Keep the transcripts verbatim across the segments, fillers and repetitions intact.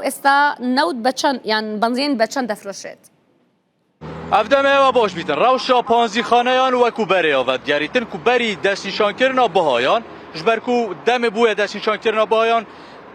êsta newt be çend, yan benzîn be çend defroşêt? Ev demê ew baş bîtin. Rewşa panzîxaneyan wekû berê ya vedigerîtin ku berî destnîşankirina bihayan, ji ber ku demê bûye destnîşankirina bihayan,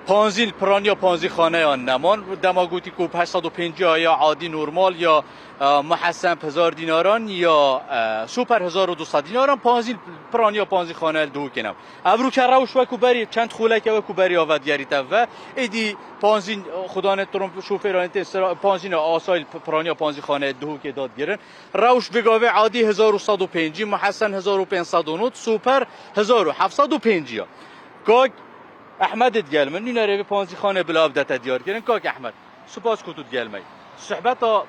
panzîn, piraniya panzîxaneyan neman. Dema gotî ku heşt sed û pêncî ya adî normal ya, e, muhesen hezar dînaran ya, e, super hezar û du sed dînaran, panzîn, piraniya panzîxane li Duhokê ne. Ev rûke rewş wekû berî, çend xoleke wekû berî ya vedigerîte ve. Êdî panzîn, xudanê Trump şofêranê tên sera, panzîna asayî p-, piraniya panzîxaneyê Duhokê dadigirin. Rewş vê gavê adî hezar û sed û pêncî, muhesen hezar û pênc sed û nod, super hezar û heft sed û pêncî ya. Kak Ehmed digel min, nûnerê vê panzîxanê bila ev dete diyar kirin. Kak Ehmed, spas ku tu digel me yî. Sohbeta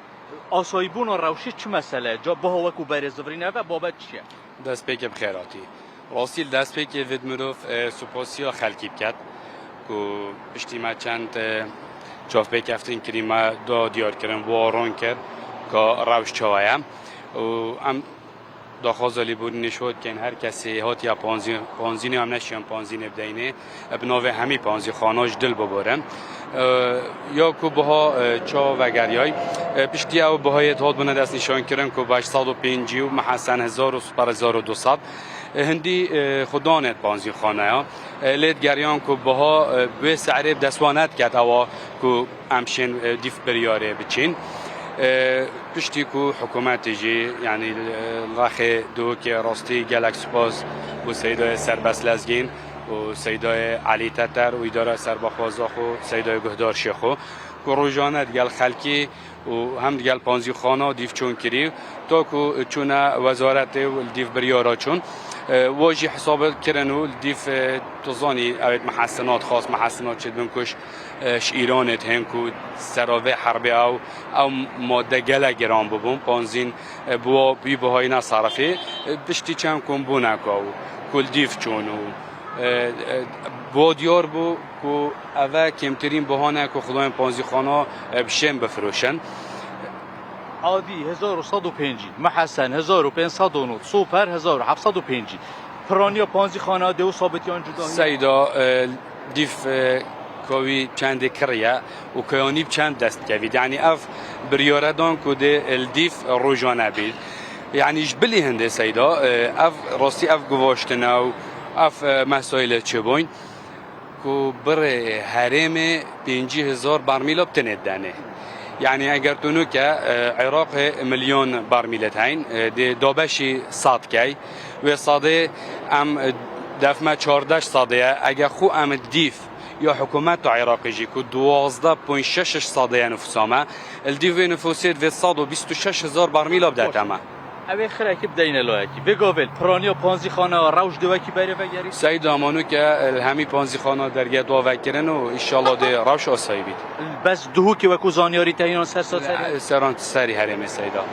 asayîbûna rewşê çi mesele ye? Ca biha wekû berê zivirîne ve babet çi ye? Destpêkê bi xêr hatî. Rastî li destpêkê vê mirov, e, supasiya xelkî biket ku piştî me çend, e, çavpêkeftin kirî, me da diyarkirin, bi wan ron kir ka rewş çawa ye. Û em daxwaza lêborînê ji we dikin, her kesê hatiye panzî-, panzînê, em neşiyan panzînê bideyne, bi navê hemî panzîxana ji dil biborin. E, ya ku biha, e, çawa vegeriyay, e, piştî ew bihayê dihat bûne destnîşankirin ku beş sed û pêncî û mehesen hezar û super hezar û du sed. E, hindî, e, xudanê panzîxaneya. E, lê digeriyan ku biha, e, bi wê se'rê bi dest wan nediket ewa ku em şên, e, dîf biryarê biçîn. E, piştî ku hikûmetê jî, yanî, e, rexê Duhokê rastî gelek spas bo Seydayê Serbest Lezgîn û Seydayê Elî Teter û îdara serbexwaza xwe, Seydayê Guhdar Şêxo, ku rojane digel xelkî û hem digel panzîxana dîf çûn kirî, ta ku çûne wezaretê û li dîf biryara çûn. E, wa jî hesabê kirin û li dîf, e, tu zanî, ew ê mehesinat, xas mehesinat çi dibin ku ji, e, ji Îranê dihên ku sera vê herbê ew, ew madde gelek giran bibûn, panzîn, e, bi wa, bi wî bihayî neserifî, e, piştî çend kombûneka û ku li dîf çûn û, e, e, bi wa diyar bû ku eve kêmtirîn bihane ku xwedayên panzîxana, e, bi şên bifiroşin. Adî hezar û sed û pêncî, mehesen hezar û pênc sed û nod, super hezar û heft sed û pêncî. Piraniya panzîxana dê wisa bitiyan cuda hîn? Seyda, e, dîf, e, kawî çendê kiriye û kayanî bi çend dest dikevî. Yanî ev biryare dan ku dê li dîf rojane bît. Yanî ji bilî hindê Seyda, e, ev rastî ev guvaştine û ev, e, mesaîlê çêbûn ku birê herêmê pêncî hezar barmîla bi tinê didenê. Yanî eger tu nuke, e, Iraqê milyon barmîlê heyîn, e, dê dabeşî sed key. Wê sedê em, e, def me çardeh sedê ye. Eger xwe em dîf ya hikûmeta Iraqê jî ku duwazdeh point şeş şeş sedê ye nifûsa me, li dîf vê nifûsê divê sed û bîst û şeş hezar barmîla bidete me. Ew ê xirekî bideyne layekî. Vê gavê li piraniya panzîxana rewş dê wekî berê vegerî? Seyda, mano ke li hemî panzîxana derget wa vekirin û înşallah dê rewş asayî bît. Bes Duhokê wekû zanyarî te hînan ser sa serê? Seran serî herêmê Seyda.